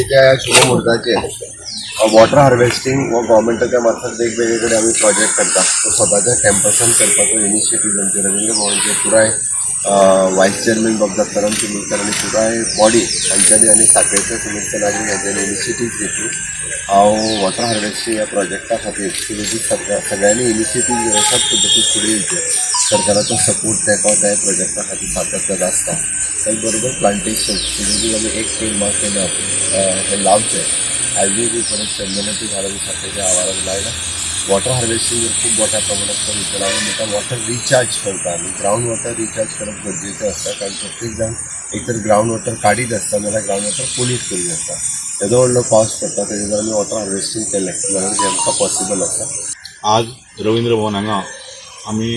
आयच्या ह्या शुभ मुहूर्ताचेर वॉटर हार्वेस्टिंग हो गव्हर्मेंटाच्या मार्फत वेगवेगळे कडेन आमी प्रोजेक्ट करता. तो स्वताच्या कॅम्पसान करपाचो इनिशिएटीव आमचे रवींद्र भवनचे पुराय वायस चेअरमॅन बाब दत्ताराम चिमुलकर आनी पुराय बॉडी हांच्यांनी आनी साखळेचे समेस्त नागरीक हांच्यांनी इनिशिएटीव घेतली. हांव वॉटर हार्वेस्टिंग ह्या प्रोजेक्टा खातीर लेगीत सरकार सगळ्यांनी इनिशिएटीव अशाच पद्दतीन फुडें येवचें. सरकाराचो सपोर्ट तेंको त्या प्रोजेक्टा खातीर सातत्यान आसता. त्याच बरोबर प्लांटेशन लेगीत आमी "एक पेड माँ के नाम" हें लावचें. आयजूय बी परत चंदनाची झाडां बी साखळेच्या आवारान लायला. वॉटर हार्वेस्टिंग जर खूब मोठ्या प्रमाणात करीत तर आमी म्हणटा वॉटर रिचार्ज करता. आमी ग्रावंड वॉटर रिचार्ज करप गरजेचें आसता, कारण प्रत्येक जाण एक तर ग्रावंड वॉटर काडीत आसता नाल्यार ग्रावंड वॉटर पोल्यूट करीत आसता. येदो व्हडलो पावस पडटा, तेजेर जर आमी वॉटर हार्वेस्टिंग केलें जाल्यार तें आमकां पॉसिबल आसा. आज रवींद्र भवन हांगा आमी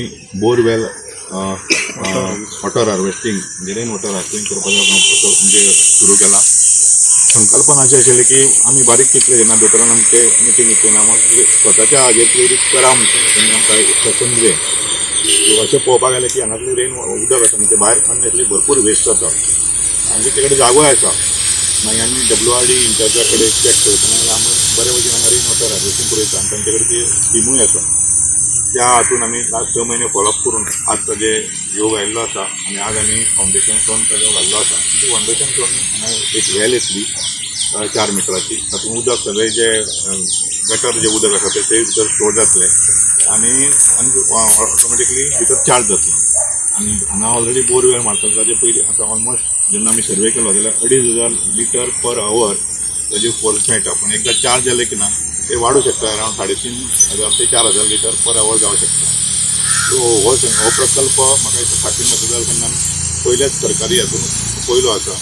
बोरवेल वॉटर हार्वेस्टिंग म्हणजे रेन वॉटर हार्वेस्टिंग करपाचो म्हणजे सुरू केला. संकल्पना अशी आशिल्ली की आमी बारीक चिंतलें. जेन्ना दोतोरान आमचे मिटींग घेतली ना, मग स्वताच्या हाजेर कितें करा म्हणून तेणी आमकां सजन दिलें. अशें पळोवपाक गेलें की हांगातलें रेन उदक आसा न्ही, तें भायर अननेसरी भरपूर वेस्ट जाता आनी तेचे कडेन जागोय आसा. मागीर आमी डब्ल्यू आर डी इंचार्जा कडेन चॅक करतना आमी बरे भशेन हांगा रेन वॉटर हार्वेस्टिंग पळयता आनी तांचे कडेन ती स्किमूय आसा. त्या हातून आमी लास्ट 6 म्हयने फॉलोअप करून आज ताजे योग आयिल्लो आसा आनी आज आमी फावंडेशन स्टोन ताजो घाल्लो आसा. ती फावंडेशन स्टोन हांगा एक वेल येतली 4 मिटराची. तातूंत उदक सगळें जे गटर जे उदक आसा तें ते भितर स्टोर जातलें आनी ऑटोमॅटिकली भितर चार्ज जातलें. आनी हांगा ऑलरेडी बोरवेल मारतात. ताजे पयलीं आतां ऑलमोस्ट जेन्ना आमी सर्वे केलो जाल्यार 2500 लिटर पर our ताजे फोर्स मेळटा, पूण एकदां चार्ज जालें की ना ते वाडूं शकता. अरावंड 3500 ते 4000 लिटर पर our जावं शकता. सो हो प्रकल्प म्हाका दिसता साखळी मतदारसंघान पयल्याच सरकारी हातून पयलो आसा.